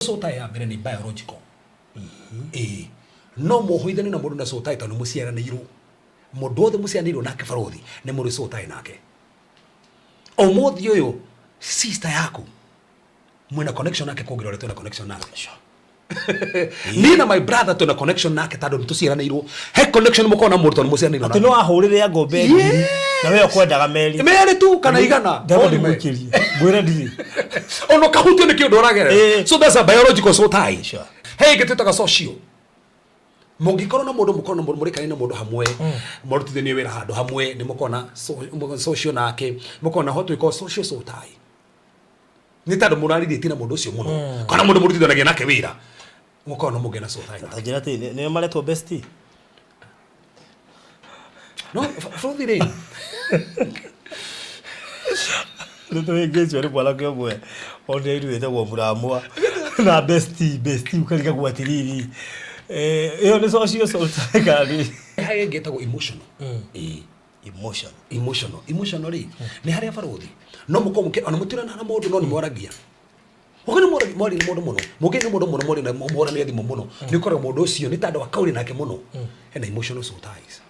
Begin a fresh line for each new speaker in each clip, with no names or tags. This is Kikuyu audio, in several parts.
Soul tie ya mbere nĩ biological. Ĩĩ, no mũhũithanie na mũndũ na soul tie tondũ nĩ mũciaranĩirwo. Mũndũ wothe mũciaranĩirwo nake, barothi, nĩ mũrĩ soul tie nake. Ũmũthĩ ũyũ sister yaku mwĩna connection nake kũngĩra ũrĩa twĩna connection nake. Niĩ na my brother twĩna connection nake tondũ nĩ tũciaranĩirwo. He connection mũkoragwo na mũndũ tondũ nĩ mũciaranĩirwo
Atĩ
nake.
no ahũrĩre ngombe 1000 na we ũkwendaga merĩ.
Merĩ tu kana 100.
Ndamba
Only.
ndĩmũikĩrie ngwĩre ndirĩ.
Ona ũkahutio nĩ kĩũndũ ũragerera. So that's a biological soul tie. He ĩngĩ twĩtaga social. Mũngĩkorwo na mũndũ, mũkorwo na mũndũ mũrĩkanie na mũndũ hamwe, mũrutithanie wĩra handũ hamwe, nĩ mũkorwo na social nake, mũkorwo na what we call social soul tie, nĩ tondũ mũrarithĩtie na mũndũ ũcio mũno, kana mũndũ mũrutithanagia nake wĩra, mũkorwo na mũngĩ na soul tie nake.
Ta njĩra atĩ nĩo maretwo bestie.
No bũrũthi rĩ.
Nĩ tũhĩngĩcwo nĩ mwanake ũmwe onire ithuĩ wĩtagwo Mũramwa na bestie, bestie ũkarigagwo atĩrĩrĩ, ĩyo nĩ social soul tie kana nĩ
Harĩ ĩngĩ ĩtagwo emotional. Ĩĩ.
Emotion.
Emotional. Emotional rĩ, nĩ harĩa barũthi no mũkorwo mũkĩ ona mũtirana na mũndũ, no nĩ mwaragia. Ũngĩ nĩ mwaria na mũndũ mũno, mũngĩ nĩ mũndũ mũno mwaria na mũhũranĩre thimũ mũno, nĩ ũkoraga mũndũ ũcio nĩ tondũ akaũria nake mũno, hena emotional soul ties.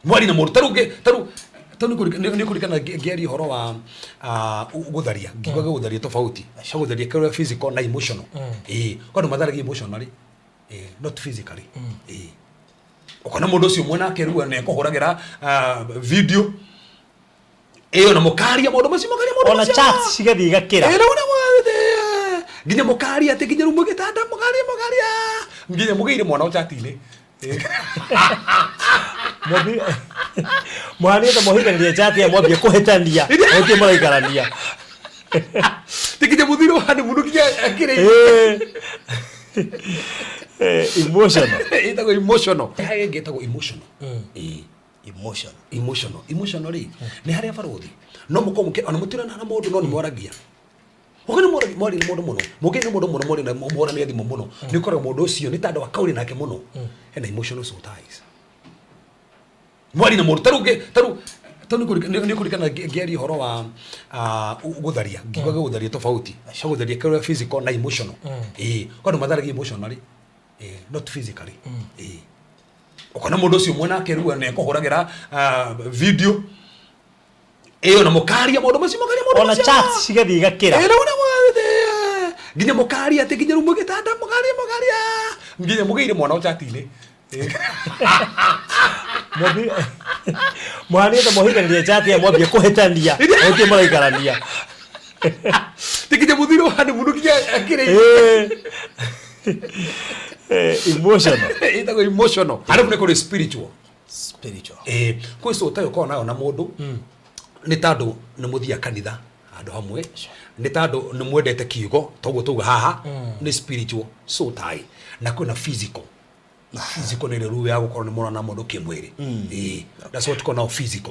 Mwaria na mũndũ tarĩu tarĩu tarĩu nĩ kũririkana ngĩaria ũhoro wa gũtharia, ngiuga gũtharia tofauti, gũtharia kĩrĩa physical na emotional. Ĩĩ, kwĩ andũ matharagia emotionally, ĩĩ, not physically. Ĩĩ. Ũkona mũndũ ũcio mwenake rĩu nĩ akũhũragĩra video ĩyo na mũkaria maũndũ macio, mũkaria maũndũ
Ona
macio.
chat cigathiĩ igakĩra.
Ĩĩ, rĩu nĩ nginya mũkaria atĩ nginya rĩu mũgĩtanda mũkaria mũkaria nginya mũgĩire mwana chat-inĩ.
Mũhanĩte mũhĩtanĩrie chat ya mwambie kũhĩtania mũtirĩ mũraikarania.
Ti nginya mũthiro handũ mũndũ nginya akĩrĩ.
Emotional.
Ĩtagwo emotional. Harĩ ĩngĩ ĩtagwo emotional. Ĩĩ.
Emotion.
Emotional. Emotional rĩ, nĩ harĩa barũthi no mũkorwo mũkĩ ona mũtirana na mũndũ, no nĩ mwaragia. Ũngĩ nĩ mwaria na mũndũ mũno, mũngĩ nĩ mũndũ mũno mwaria na mũhũranĩre thimũ mũno, nĩ ũkoraga mũndũ ũcio nĩ tondũ akaũria nake mũno, hena emotional soul ties. Mwaria na mũndũ tarĩu tarĩu tarĩu nĩ kũririkana ngĩaria ũhoro wa gũtharia, ngiuga gũtharia tofauti, gũtharia kĩrĩa physical na emotional. Ĩĩ, kwĩ andũ matharagia emotionally, ĩĩ, not physically. Ĩĩ. Ũkona mũndũ ũcio mwenake rĩu nĩ akũhũragĩra video ĩyo na mũkaria maũndũ macio, mũkaria maũndũ
Ona
macio.
chat cigathiĩ igakĩra.
Ĩĩ, rĩu nĩ nginya mũkaria atĩ nginya rĩu mũgĩtanda mũkaria mũkaria nginya mũgĩire mwana chat-inĩ.
Mũhanĩte mũhĩtanĩrie chat ya mwambie kũhĩtania mũtirĩ mũraikarania.
Ti nginya mũthiro handũ mũndũ nginya akĩrĩ.
Emotional.
Ĩtagwo emotional. Arabu nĩ kũrĩ spiritual.
Spiritual.
Ĩĩ, kwĩ soul tie ũkoragwo nayo na mũndũ nĩ tondũ nĩ mũthiaga kanitha handũ hamwe, nĩ tondũ nĩ mwendete kiugo, toguo tauga haha nĩ spiritual soul tie. Na kwĩna physical. Physical nĩ ĩrĩa rĩu ya gũkorwo nĩ mũrona mũndũ kĩmwĩrĩ. Ĩĩ, that's what we call now physical.